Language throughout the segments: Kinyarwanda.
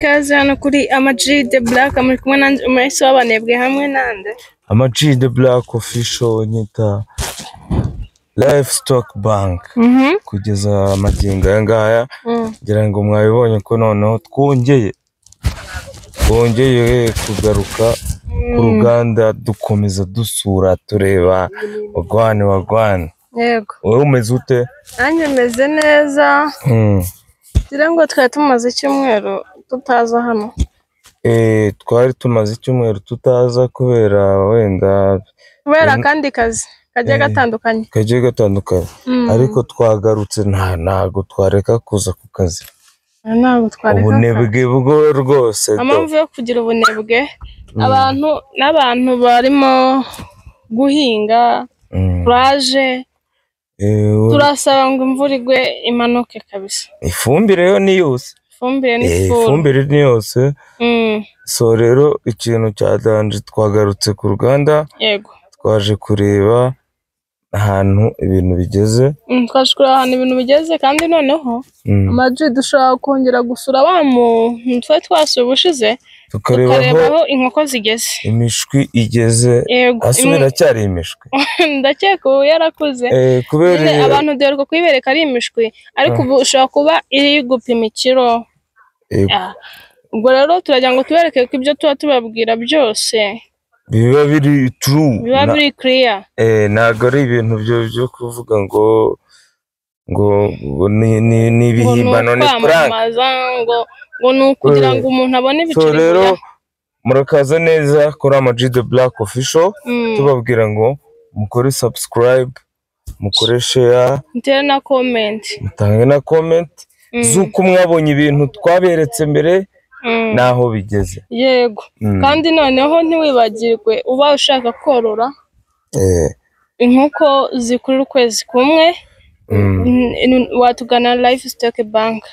Ikaze hano kuri Ama-G The Black, muri kumwe nanjye Umulisa w'abanebwe hamwe nande Ama-G The Black Official, nyita Livestock Bank. Kugeza magingo aya ngaya, ngira ngo mwabibonye ko noneho twongeye kugaruka ku ruganda, dukomeza dusura tureba wagwan wagwan. Yego. Wowe umeze ute? Nanjye meze neza. Ngira ngo twari tumaze icyumweru tutaza hano. Twari tumaze icyumweru tutaza kubera wenda kubera akandi kazi kagiye gatandukanye. Kagiye gatandukanye. Ariko twagarutse, ntago twareka kuza ku kazi. Ntabwo twareka. Ubunebwe bwo rwose. Impamvu yo kugira ubunebwe, abantu n'abantu barimo guhinga, kuraje. Turasaba ngo imvura igwe imanuke kabisa. Ifumbire yo ni yose. Ifumbire ni Ifumbire ni yose. So rero ikintu cya danje, twagarutse ku ruganda. Yego. Twaje kureba ahantu ibintu bigeze. Twaje kureba ahantu ibintu bigeze, kandi noneho Ama-G dushobora kongera gusura wa muntu twari twasuye ubushize, tukareba aho inkoko zigeze, imishwi igeze. Yego. Ese biracyari imishwi? Ndakeka ubu yarakuze. Kubera abantu duheruka kuyibereka ari imishwi, ariko ubu ushobora kuba iri gupima ikiro. Ubwo rero turagira ngo tubereke ko ibyo tuba tubabwira byose biba biri true, biba biri clear. Ntabwo ari ibintu byo kuvuga ngo ngo ni ibihimbano, ni prank, ngo ni ukugira ngo umuntu abone ibiceri. So rero murakaza neza kuri Ama-G The Black Official, tubabwira ngo mukore subscribe, mukore share, mutere na comment, mutange na comment z'uko mwabonye ibintu twaberetse mbere naho bigeze. Yego. Kandi noneho ntiwibagirwe, uba ushaka korora inkoko zikurira ukwezi kumwe, watugana Livestock Bank.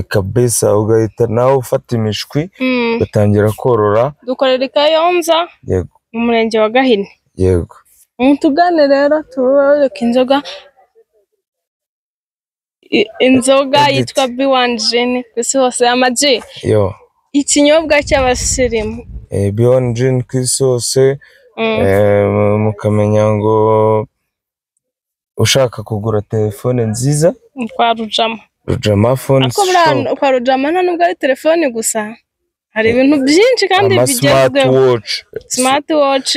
Kabisa, ugahita nawe ufata imishwi ugatangira korora. Dukorera i Kayonza. Yego. Mu murenge wa Gahini. Yego. Mutugane rero tubereke inzoga. Inzoga yitwa B1 Gin ku isi hose. Ama-G. Yo. Ikinyobwa cy'abasirimu. B1 Gin ku isi hose. Mukamenya ngo ushaka kugura telefone nziza kwa Rujama. Rujama Phone Shop. Kwa Rujama nta nubwo ari telefone gusa, hari ibintu byinshi kandi bigezweho. Smart watch,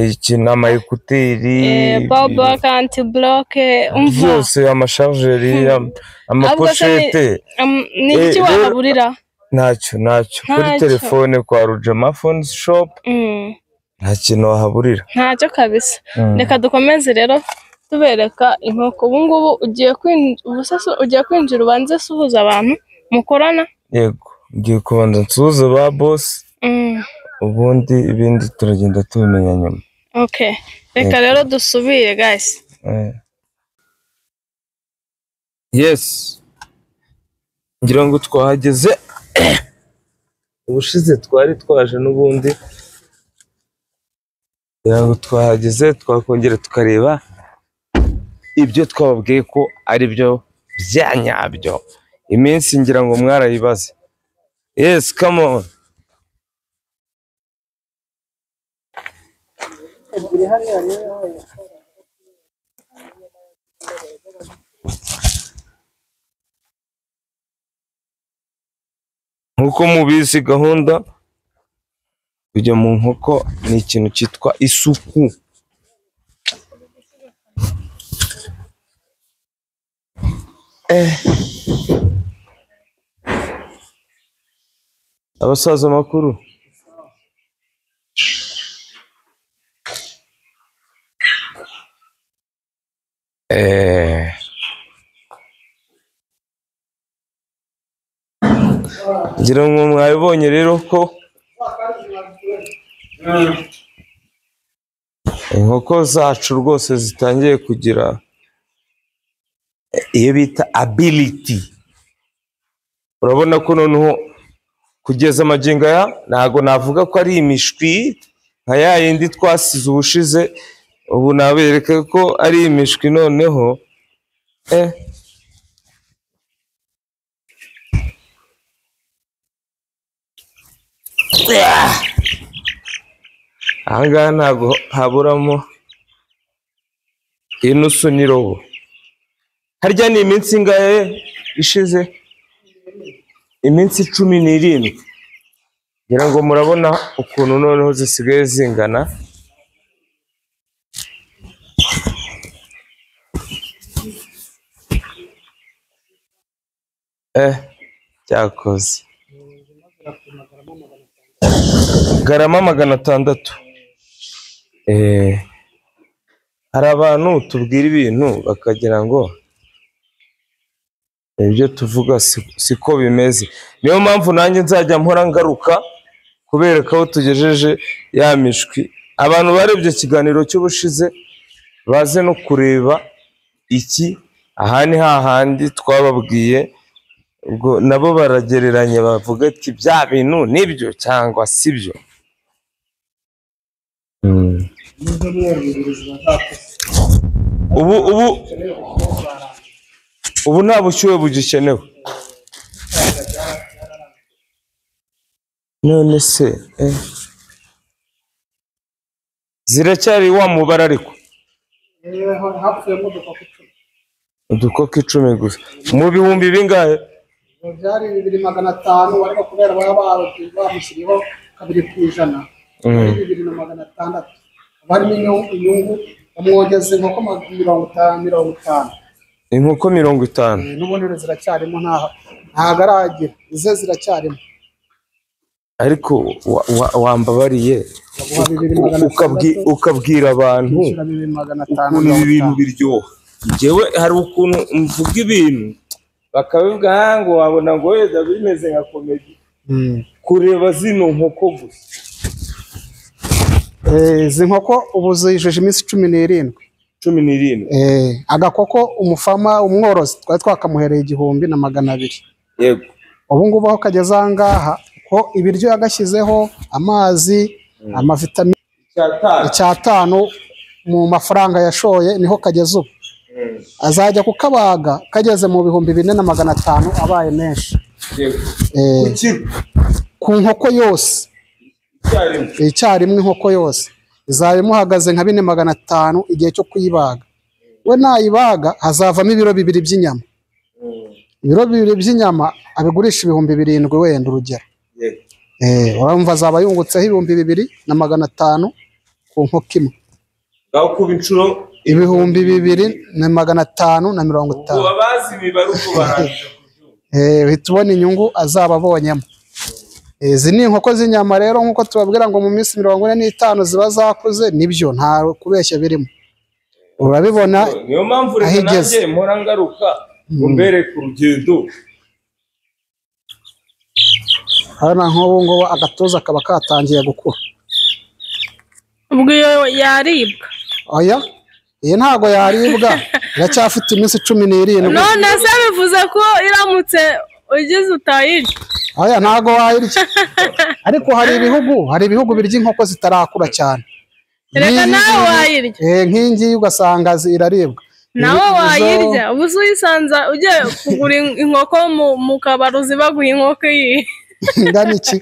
iki n'ama ekuteri, power bank, anti block, byose, amashargeri, amapochette. Ni iki wahaburira? Ntacyo, ntacyo. Kuri telefone kwa Rujama Phone Shop nta kintu wahaburira. Ntacyo kabisa. Reka dukomeze rero tubereka inkoko. Ubu ngubu ugiye kwinjira ubanze suhuza abantu mukorana. Yego, ngiye kubanza nsuhuze ba boss, ubundi ibindi turagenda tubimenya nyuma. Okay, reka rero dusubire guys. Yes, ngira ngo twahageze. Ubushize twari twaje n'ubundi, ngira ngo twahageze, twakongera tukareba ibyo twababwiye ko ari byo bya nyabyo. Iminsi ngira ngo mwarayibaze. Yes, come on. Nkuko mubizi, gahunda kujya mu nkoko ni ikintu cyitwa isuku. Abasaza makuru. Ngira ngo mwabibonye rero ko inkoko zacu rwose zitangiye kugira iyo bita ability. Urabona ko noneho kugeza magingo aya ntago navuga ko ari imishwi nka ya yindi twasize ubushize. Ubu nabereka ko ari imishwi noneho. Aha ngaha ntabwo haburamo inusu n'irobo. Harya ni iminsi ingahe ishize? Iminsi 17. Ngira ngo murabona ukuntu noneho zisigaye zingana. Cyakoze garama 600. Hari abantu tubwira ibintu bakagira ngo ibyo tuvuga siko bimeze. Niyo mpamvu nanjye nzajya mpora ngaruka kubereka aho tugejeje ya mishwi. Abantu barebye ikiganiro cy'ubushize baze no kureba iki. Aha ni hahandi twababwiye, ubwo nabo baragereranya bavuga ati bya bintu nibyo cyangwa sibyo. Ubu nta bushyuhe bugikenewe. None se ziracyari wa mubara ariko udukoko 10 gusa. Mu bihumbi bingahe? Byari 2500 ariko kubera baba bamushyiriyeho 2%, 2600. Barimo inyungu bamwongeze inkoko 50. Inkoko 50. N'ubundi ziracyarimo, ntago aragira ize ziracyarimo. Ariko wambabariye ukabwira abantu ukuntu ibi bintu biryoha. Njyewe hari ukuntu mvuga ibintu bakabivuga ngo wabona ngo wenda bimeze nka komedi. Kureba zino nkoko gusa. Izi nkoko ubu zijeje iminsi 17. 17. Agakoko umufama umworozi twari twakamuhereye 1200. Yego. Ubu ngubu aho kageze aha ngaha ko ibiryo yagashyizeho amazi, amavitamini 5 mu mafaranga yashoye niho kageze ubu. Azajya kukabaga kageze mu 4500 abaye menshi. Yego. Ku nkoko yose icyarimwe inkoko yose izaba imuhagaze nka 4500 igihe cyo kuyibaga. We nayibaga hazavamo ibiro 2 by'inyama. Ibiro 2 by'inyama abigurisha 7000 wenda urugero. Urumva azaba yungutseho 2500 ku nkoko imwe. Ngaho kuba inshuro 2550. Ubu abazi imibare uko barangije kubyumva. Uhita ubona inyungu azaba abonyemo. Izi ni inkoko z'inyama rero nkuko tubabwira ngo mu minsi 45 ziba zakuze, nibyo nta kubeshya birimo. Urabibona. Niyo mpamvu reka nanjye mpora ngaruka ngo mbereke urugendo. Hano nk'ubu ngubu agatuza kaba katangiye gukura. Ubwo iyo yaribwa? Oya, iyi ntago yaribwa, iracyafite iminsi 17. None se bivuze ko iramutse ugize utayirya? Oya, ntago wayirya. Ariko hari ibihugu birya inkoko zitarakura cyane. Reka nawe wayirya. Nk'ingiyi ugasanga iraribwa. Nawe wayirya. Ubu uyisanza ugiye kugura inkoko mu kabari uzibaguha inkoko iyi. Ingana iki?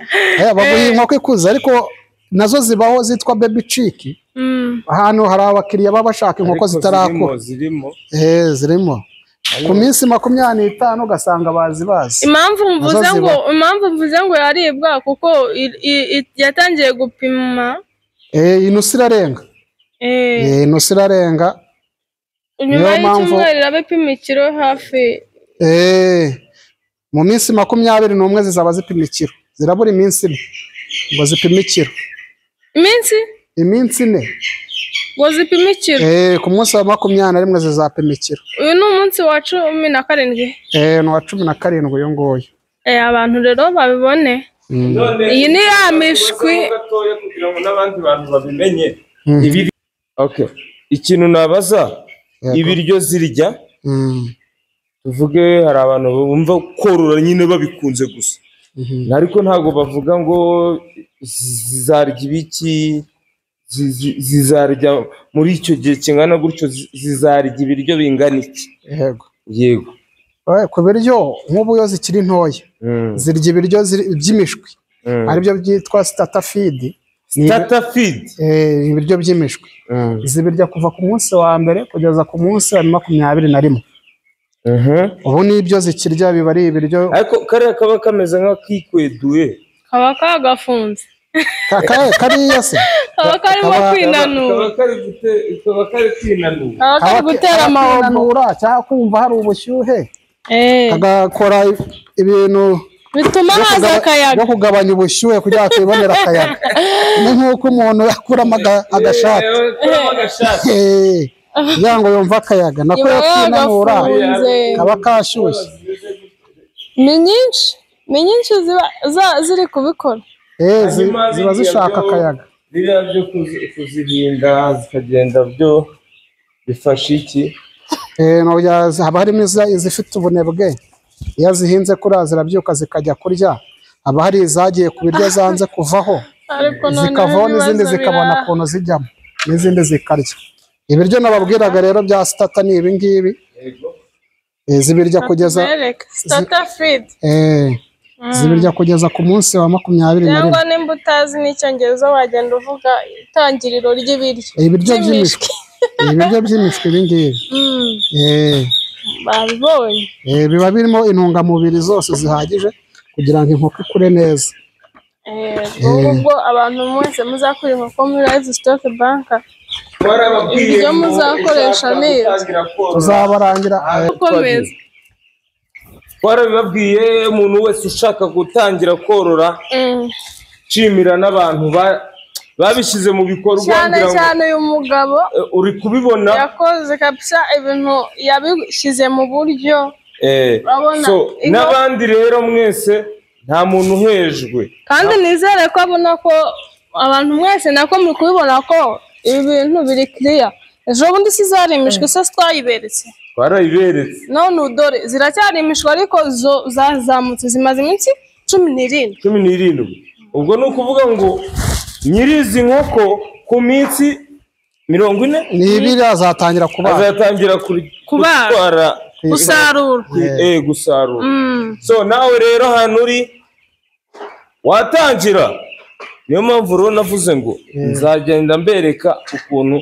Baguha inkoko ikuze ariko nazo zibaho zitwa baby chick. Ahantu hari abakiriya baba bashaka inkoko zitarakura. Zirimo. Zirimo. Ku minsi 25 ugasanga bazi. Impamvu mvuze ngo yaribwa kuko yatangiye gupima. Inusu irarenga. Inusu irarenga. Nyuma y'icyumweru iraba ipima ikiro hafi. Mu minsi 21 zizaba zipima ikiro. Zirabura iminsi 4 ngo zipime ikiro. Iminsi? Iminsi 4. Ngo zipime ikiro. Ku munsi wa 21 zizapima ikiro. Uyu ni umunsi wa 17. Ni uwa 17 uyu nguyu. Abantu rero babibone. Iyi ni ya mishwi kugira ngo n'abandi bantu babimenye. Okay. Ikintu nabaza, ibiryo zirya, tuvuge hari abantu bumva korora nyine babikunze gusa. Ariko ntabwo bavuga ngo zizarya ibiki, zizarya muri icyo gihe kingana gutyo, zizarya ibiryo bingana iki. Yego. Yego. Ku biryo nk'ubu iyo zikiri ntoya zirya ibiryo by'imishwi. Aribyo byitwa starter feed. Starter feed. Ibiryo by'imishwi. Zibirya kuva ku munsi wa mbere kugeza ku munsi wa 21. Ubu nibyo zikirya, biba ari ibiryo. Ariko kariya kaba kameze nk'akikweduye. Kaba kagafunze. Kariya se kaba karimo kwinanura. Kaba kari kwinanura. Kaba kari gutera amahobo. Cyangwa kumva hari ubushyuhe. Kagakora ibintu bituma haza akayaga. Byo kugabanya ubushyuhe kugira ngo kibonere akayaga. Ni nk'uko umuntu yakuramo agashati. Kugira ngo yumve akayaga. Nako yakwinanura kaba kashyushye. Ni nyinshi ziba ziri kubikora. Ziba zishaka akayaga. Biriya byo kuzihinda zikagenda byo bifasha iki? Haba harimo izifite ubunebwe. Iyo zihinze kuriya zirabyuka zikajya kurya. Haba hari izagiye ku biryo zanze kuvaho, zikavaho n'izindi zikabona ukuntu zijyamo, n'izindi zikarya. Ibiryo nababwiraga rero bya starter ni ibi ngibi. Zibirya kugeza starter feed. Zibirya kugeza ku munsi wa 21. Cyangwa nimba utazi n'icyongereza wagenda uvuga itangiriro ry'ibiryo. Ibiryo by'imishwi. Ibiryo by'imishwi ibi ngibi. Babibonye. Biba birimo intungamubiri zose zihagije kugira ngo inkoko ikure neza. Ubwo abantu mwese muzakura inkoko muri Livestock Bank, ibyo muzakoresha neza tuzabarangira. Ukomeza. Twarabibabwiye, umuntu wese ushaka gutangira korora, nshimira n'abantu babishyize mu bikorwa. Cyane cyane uyu mugabo uri kubibona yakoze kabisa ibintu yabishyize mu buryo. N'abandi rero mwese nta muntu uhejwe. Kandi nizere ko abona ko abantu mwese nako muri kubibona ko ibi bintu biri clear. Ejo bundi si zari imishwi se twayiberetse? Twarayiberetse. None dore ziracyari imishwi ariko zo zazamutse, zimaze iminsi 17. 17. Ubwo ni ukuvuga ngo nyirizi nkoko ku minsi 40 n'ibiri azatangira kubaga. Azatangira gutwara gusarura. Gusarura. So nawe rero hano uri watangira. Niyo mpamvu rero navuze ngo nzagenda mbereka ukuntu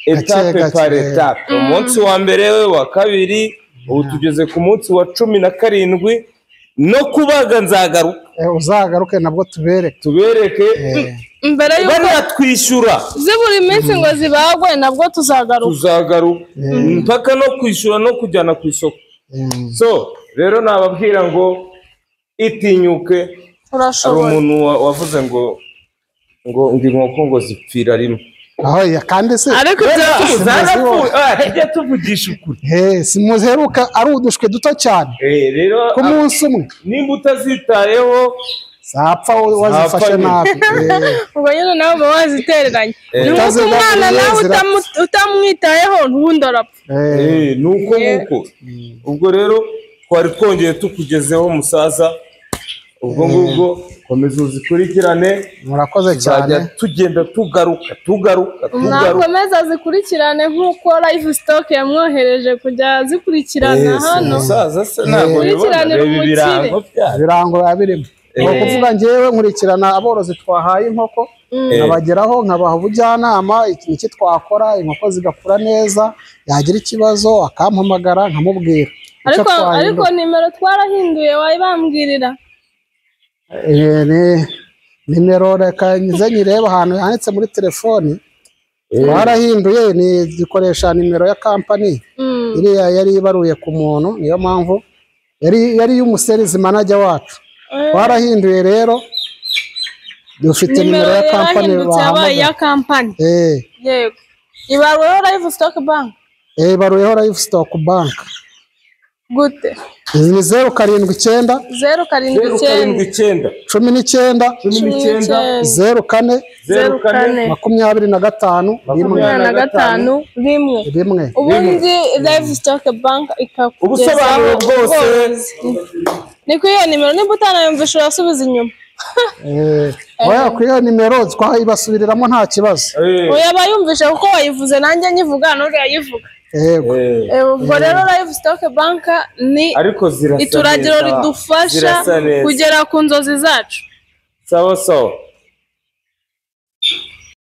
etape par etape. Umunsi wa mbere, wa kabiri, ubu tugeze ku munsi wa 17 no kubaga nzagaruka. Uzagaruke nabwo tubereke. Tubereke mbere yuko baratwishyura. Ziburi iminsi ngo zibagwe nabwo tuzagaruka. Tuzagaruka mpaka no kwishyura no kujyana ku isoko. So rero nababwira ngo itinyuke. Hari umuntu wavuze ngo ngo inkoko ngo zipfira rimwe. Kandi se ariko tujya tuvugisha ukuri. Simuzeruka ari udushwe duto cyane. Rero ku munsi umwe nimba utazitayeho zapfa wazifashe nabi. Ubwo nyine nawe uba wazitereranye. Nuko umwana nawe utamwitayeho ntubundi arapfa. Nuko nguko. Ubwo rero twari twongeye tukugezeho musaza. Ubwo ngubwo komeza uzikurikirane. Murakoze cyane. Tugenda tugaruka tugaruka tugaruka. Mwakomeza zikurikirane nk'uko Livestock yamwohereje kujya zikurikirana hano. Musaza se ntabwo bibona ibirango byayo. Ibirango biba birimo. Ni ukuvuga njyewe nkurikirana aborozi twahaye inkoko, nkabageraho nkabaha ubujyanama iki twakora inkoko zigakura neza, yagira ikibazo akampamagara nkamubwira. Ariko nimero twarahinduye wayibambwirira. Nimero reka nze nyirebe ahantu yanditse muri telefoni. Twarahinduye ni dukoresha nimero ya kampani iriya yari ibaruye ku muntu, niyo mpamvu yari y'umuserizi manager wacu. Twarahinduye rero dufite nimero ya kampani bahamagara ya kampani. Yego, ibaruyeho Livestock Bank. Ibaruyeho Livestock Bank. Gute? Ni 079 079 19 19 04 04 25 25 1. Ubundi Livestock Bank ikakugezaho ubusobanuro bwose. Ni kuri iyo nimero, nimba utanayumvisha urasubiza inyuma. Oya, kuri iyo nimero twayibasubiriramo nta kibazo. Oya, bayumvisha kuko wayivuze nanjye nyivuga n'uriya yivuga. Ubwo rero Livestock Bank ni ituragiro ridufasha kugera ku nzozi zacu. Sawa sawa.